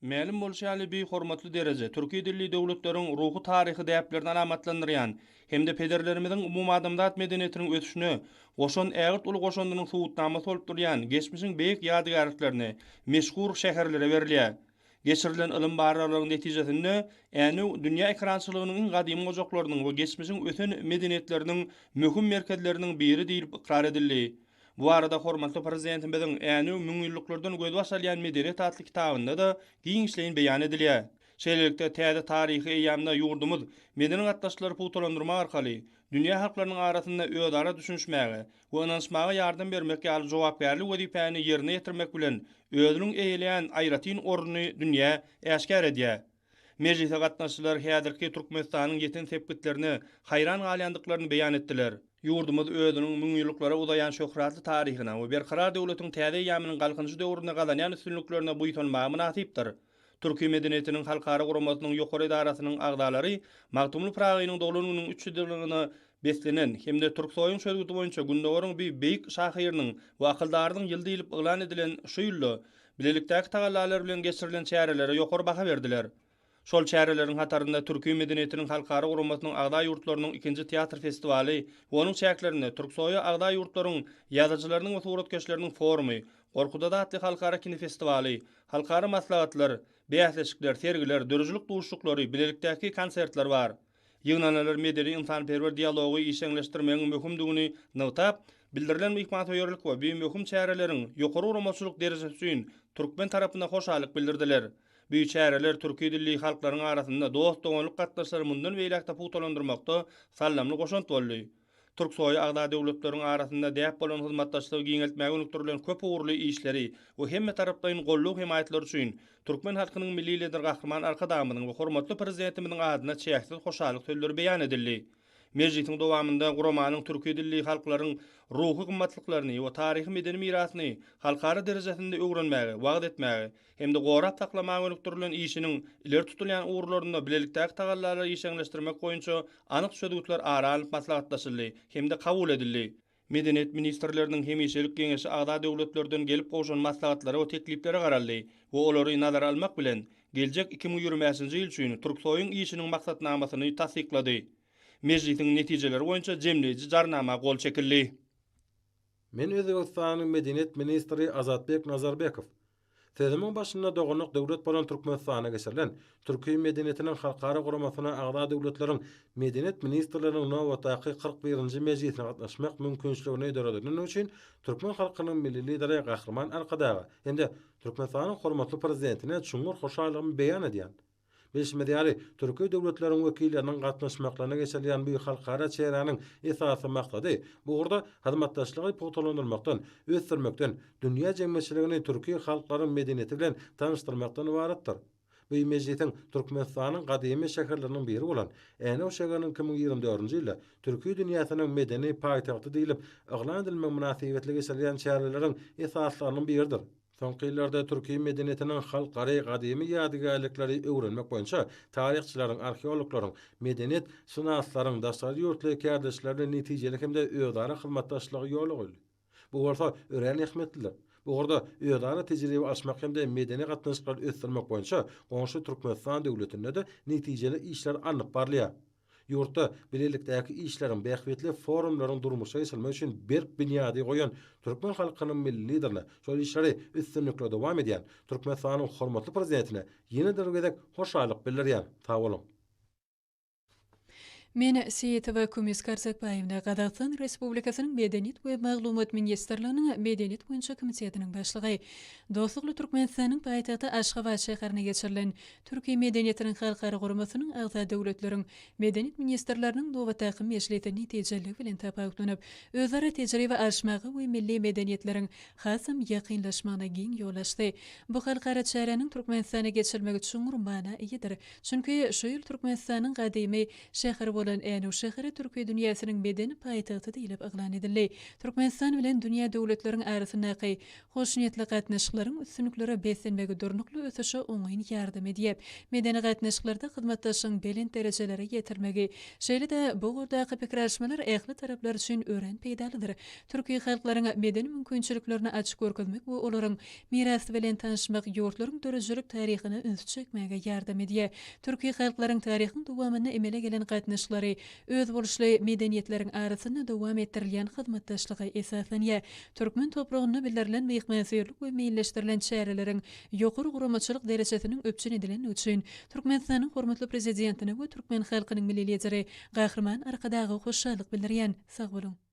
Mälim bolşy ýaly, bu hormatly dereje türki dilli döwletleriň ruhy-taryhy däplerini alamatlandyrýan hem-de pederlerimiziň umumadamzat medeniýetiniň ösüşine goşan ägirt uly goşandynyň subutnamasy bolup durýan geçmişiň beýik ýadygärliklerine, meşhur şäherlere berilýär. Geçirilen ylym barlaglaryň netijesinde Änew dünýä ekerançylygynyň iň gadymy ojaklarynyň we geçmişiň ösen medeniýetleriniň möhüm merkezleriniň biri diýlip ykrar edildi. Bu barada hormatly Prezidentimiziň Änew müňýyllyklardan gözbaş alýan medeniýet atly kitabynda-da giňişleýin beýan edilýär. Şeýlelikde, täze taryhy eýýamda ýurdumyz medeni gatnaşyklary pugtalandyrmak arkaly, dünýä halklarynyň arasynda özara düşünişmäge we ynanyşmaga ýardam bermek ýaly jogapkärli wezipäni ýerine ýetirmek bilen, özüniň eýeleýän aýratyn ornuny dünýä äşgär edýär. Mejlise gatnaşyjylar häzirki Türkmenistanyň ýeten sepgitlerine haýran galýandyklaryny beýan etdiler. Ýurdumyz özüniň müňýyllyklara uzaýan şöhratly taryhyna we Berkarar döwletiň täze eýýamynyň Galkynyşy döwründe gazanýan üstünliklerine buýsanmaga mynasypdyr. Türki medeniýetiniň halkara guramasynyň ýokary edarasynyň agzalary Magtymguly Pyragynyň doglan gününiň 300 ýyllygyna beslenen hem-de Türksoýuň çözgüdi boýunça Gündogaryň bi beýik şahyrynyň we akyldarynyň ýyly diýlip yglan edilen şu ýylda Bilelikdäki tagallalar bilen geçirilen çärelere ýokary baha berdiler. Şol çäreleriň hatarynda Türki medeniýetiniň halkara guramasynyň agza ýurtlarynyň ikinji teatr festiwaly we onuň çäklerinde Türksoýa agza ýurtlaryň ýazyjylarynyň we suratkeşleriniň forumy, Gorkut ata atly halkara kinofestiwaly, halkara maslahatlar, bäsleşikler, sergiler, döredijilik duşuşyklary, bilelikdäki konsertler bar. Ýygnananlar medeni-ynsanperwer dialogy işjeňleşdirmegiň möhümdigini nygtap, bildirilen myhmansöýerlik we bu möhüm çäreleriň ýokary guramaçylyk derejesi üçin türkmen tarapyna hoşallyk bildirdiler. Bu çäreler türki dilli halklaryň arasynda dost-doganlyk gatnaşyklary mundan beýläk-de pugtalandyrmakda saldamly goşant boldy. Türksoýa agza döwletleriň arasynda däp bolan hyzmatdaşlygy giňeltmäge gönükdirilen köp ugurly işleri we hemmetaraplaýyn goldaw-hemaýatlary üçin türkmen halkynyň Milli Lideri Gahryman Arkadagymyzyň we hormatly Prezidentimiziň adyna çäksiz hoşallyk sözleri beýan edildi. Mejlisiň dowamynda guramanyň türki dilli halklaryň ruhy gymmatlyklaryny we taryhy-medeni mirasyny halkara derejesinde öwrenmäge, wagyz etmäge, hem-de gorap saklamaga gönükdirilen işiniň ileri tutulýan ugurlarynda bilelikdäki tagallalary işjeňleşdirmek boýunça anyk çözgütler ara alnyp maslahatlaşyldy hem-de kabul edildi. Medeniýet ministrleriniň hemişelik geňeşi agza döwletlerden gelip gowşan maslahatlara we tekliplere garaldy we olary nazara almak bilen, geljek 2025-nji ýyl üçin Türksoýuň işiniň maksatnamasyny tassyklady. Mejlisiň netijeleri boýunça jemleýji Jarnama gol çekildi. Men Özbegistanyň medeniýet ministri Azatbek Nazarbekow. Sözümiň başynda doganlyk döwlet bolan Türkmenistanda geçirilen Türki medeniýetiniň halkara guramasyna agza döwletleriň medeniýet ministrleriniň nobatdaky 41-nji mejlisine gatnaşmak mümkinçiligini döredileni üçin türkmen halkynyň Milli Lideri Gahryman Arkadaga hem-de Türkmenistanyň hormatly Prezidentine çuňňur hoşallygymy beýan edýän. Bilşimiz ýaly, türki döwletleriň wekilleriniň gatnaşmaklarynda geçirilýän bu halkara çäräniň esasy maksady bu ugurda hyzmatdaşlygy pugtalandyrmakdan, ösdürmekden, dünýä jemgyýetçiligini türki halklaryň medeniýeti bilen tanyşdyrmakdan ybaratdyr. Bu mejlisiň Türkmenistanyň gadymy şäherleriniň biri bolan Änew şägeriniň 2024-nji ýylda Türki dünýäsiniň medeni paýtagty diýlip yglan edilmegi mynasybetli geçirilýän çäreleriň esasylarynyň biridir. Soňky ýyllarda türki medeniýetiniň halklary gadymy ýadygärlikleri öwrenmek boýunça taryhçylaryň, arheologlaryň, medeniýet şynaslaryň daşary ýurtly kärdeşleri bilen netijeli hem-de özara hyzmatdaşlygy ýola goýuldy. Bu bolsa örän ähmiýetlidir. Bu ugurda özara tejribe alyşmak hem-de medeni gatnaşyklary ösdürmek boýunça goňşy Türkmenistan döwletinde-de netijeli işler alnyp barylýar. Ýurtda bilelikdäki işleriň, bähbitli forumlaryň durmuşa geçirilmegi üçin berk binýady goýan türkmen halkynyň Milli Liderine, şol işleri üstünlikli dowam edýän Türkmenistanyň hormatly Prezidentine ýene-de bir gezek hoşallyk bildirýän. Sag boluň! Men Seýitowa Kümis Karzakbaýewna, Gazagystan Respublikasynyň Medeniýet we maglumat ministrliginiň Medeniýet boýunça komitetiniň başlygy. Dostlukly Türkmenistanyň paýtagty Aşgabat şäherinde geçirilen Türki medeniýetiniň halkara guramasynyň agza döwletleriň medeniýet ministrleriniň nobatdaky mejlisi netijeliligi bilen tapawutlanyp, özara tejribe alyşmaga we milli medeniýetleriň hasam ýakynlaşmagyna giň ýol açdy. Bu halkara çäräniň Türkmenistanda geçirilmegi çuňňur mana eýedir. Çünki şu ýyl Türkmenistanyň gadymy şäheri bolan. bolan Änew şäheri türki dünýäsiniň medeni paýtagty diýlip yglan edildi. Türkmenistan bilen dünýä döwletleriň arasyndaky hoşniýetli gatnaşyklaryň üstünliklere beslenmegi durnukly ösüşe oňyn ýardam edýär. Medeni gatnaşyklarda hyzmatdaşlygyň belent derejelere ýetirmegi, şeýle-de bu ugurdaky pikir alyşmalar ähli taraplar üçin örän peýdalydyr. Türki halklaryň medeni mümkinçiliklerini açyp görkezmek we olaryň mirasy bilen tanyşmak ýurtlaryň döredijilik taryhyna ünsi çekmäge ýardam edýär. Türki halklaryň taryhyň dowamynda emele gelen gatnaşyklary özboluşly medeniýetleriň arasynda dowam etdirilýän hyzmatdaşlyga esaslanýar. Türkmen topragynda bildirilen myhmansöýerlik we meýilleşdirilen çäreleriň ýokary guramaçylyk derejesiniň üpjün edilendigi üçin Türkmenistanyň hormatly Prezidentine we türkmen halkynyň Milli Lideri Gahryman Arkadaga hoşallyk bildirýän. Sag boluň!